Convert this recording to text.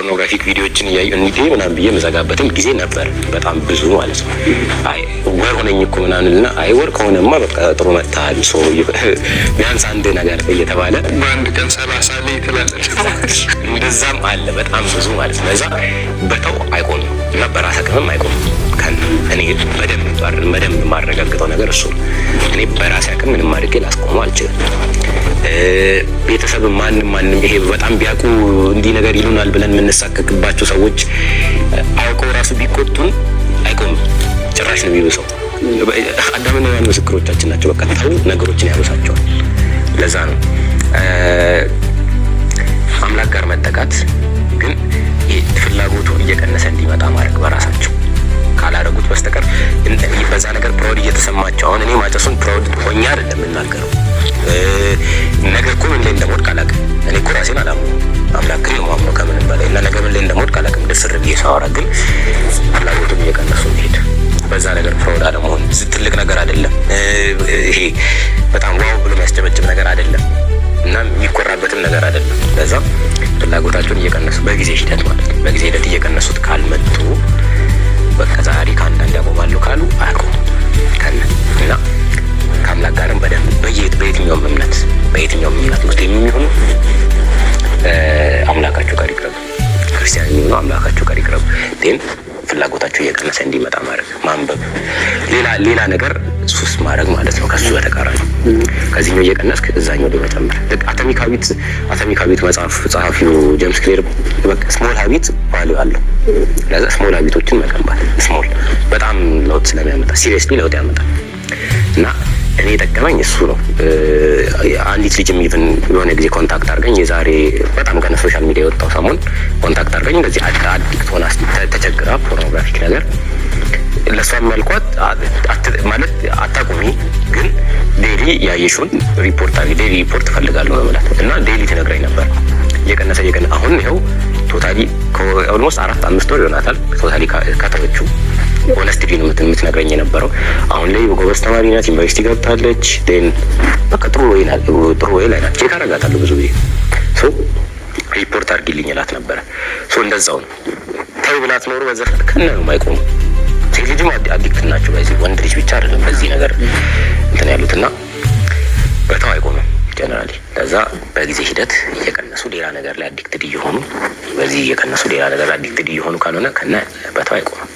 Pornographic ቪዲዮዎችን እያዩ እንዴ ምናምን ብዬ የምዘጋበትም ጊዜ ነበር። በጣም ብዙ ማለት ነው። አይ ወር ሆነኝ እኮ ምናምን እና አይ ወር ከሆነማ በቃ ጥሩ መጥተሃል፣ so ቢያንስ አንድ ነገር እየተባለ በአንድ ቀን 30 ላይ ትላለች። እንደዛም አለ በጣም ብዙ ማለት ነው። እዛ በተው አይቆምም እና በራስ አቅምም አይቆምም። እኔ በደንብ በደንብ የማረጋግጠው ነገር እሱ ነው። እኔ በራሴ አቅም ምንም አድርጌ ላስቆመው አልችልም። ቤተሰብ ማንም ማንም ይሄ በጣም ቢያውቁ እንዲህ ነገር ይሉናል ብለን የምንሳቀቅባቸው ሰዎች አውቀው ራሱ ቢቆጡን አይቆምም። ጭራሽ ነው የሚብሰው። አዳምና ሔዋን ምስክሮቻችን ናቸው። በቃ ተው ነገሮችን ያበሳቸዋል። ለዛ ነው አምላክ ጋር መጠጋት፣ ግን ፍላጎቱ እየቀነሰ እንዲመጣ ማድረግ በራሳቸው ካላደረጉት በስተቀር በዛ ነገር proud እየተሰማቸው፣ አሁን እኔ ማጨሱን proud ሆኜ አይደለም የምናገረው። ነገ እኮ ምን ላይ እንደምወድቅ አላውቅም። እኔ እኮ ራሴን አላምነውም፣ አምላክን ነው የማምነው ከምንም በላይ። እና ነገ ምን ላይ እንደምወድቅ አላውቅም። ድፍር ብዬ ሳወራ ግን ፍላጎቱን እየቀነሱ መሄድ፣ በዛ ነገር proud አለመሆን ትልቅ ነገር አይደለም። ይሄ በጣም wow ብሎ የሚያስጨበጭብ ነገር አይደለም እና የሚኮራበትም ነገር አይደለም። ለዛ ፍላጎታቸውን እየቀነሱ በጊዜ ሂደት ማለት ነው። በጊዜ ሂደት እየቀነሱት ካልመጡ፣ በቃ ዛሬ ከአንዳንድ ያቆማሉ ካሉ አያቆሙም። ከነ እና ከአምላክ ጋርም በደንብ በየትኛውም እምነት ሙስሊም የሚሆኑ አምላካቸው ጋር ይቅረቡ፣ ክርስቲያን የሚሆኑ አምላካቸው ጋር ይቅረቡ። Then ፍላጎታቸው እየቀነሰ እንዲመጣ ማድረግ፣ ማንበብ፣ ሌላ ሌላ ነገር ሱስ ማድረግ ማለት ነው። ከሱ በተቃራኒ ከዚህኛው እየቀነስክ እዛኛው ላይ መጨመር። Atomic Habit መጽሐፍ ጸሐፊው ጄምስ ክሊር በቃ small habit value አለው። ለዛ small habit ኦችን መገንባት small በጣም ለውጥ ስለሚያመጣ seriously ለውጥ ያመጣል እና እኔ የጠቀመኝ እሱ ነው። አንዲት ልጅም even የሆነ ጊዜ contact አድርገኝ፣ የዛሬ በጣም ገና social media የወጣው ሰሞን contact አድርገኝ እንደዚህ addict ሆና ተቸግራ pornographic ነገር፣ ለእሷም ያልኳት ማለት አታቁሚ፣ ግን daily ያየሽውን ሪፖርት አድርጊ፣ daily report እፈልጋለሁ ነው የምላት እና daily ትነግረኝ ነበር። እየቀነሰ እየቀነሰ አሁን ይኸው totally almost 4-5 ወር ይሆናታል totally ከተወችው። Honestly ነው የምትነግረኝ የነበረው። አሁን ላይ ጎበዝ ተማሪ ናት፣ ዩኒቨርሲቲ ገብታለች። Then በቃ ጥሩ way ላይ ናት። Check አደርጋታለሁ ብዙ ጊዜ፣ so ሪፖርት አድርጊልኝ እላት ነበረ። So እንደዛው ነው። ተይ ብላት ኖሮ በዛ ከነ ነው የማይቆሙ። ሴት ልጅም addict ናቸው። በዚህ ወንድ ልጅ ብቻ አይደለም በዚህ ነገር እንትን ያሉት እና በተው አይቆምም generally። ለዛ በጊዜ ሂደት እየቀነሱ ሌላ ነገር ላይ addicted እየሆኑ፣ በዚህ እየቀነሱ ሌላ ነገር ላይ addicted እየሆኑ ካልሆነ ከነ በተው አይቆምም።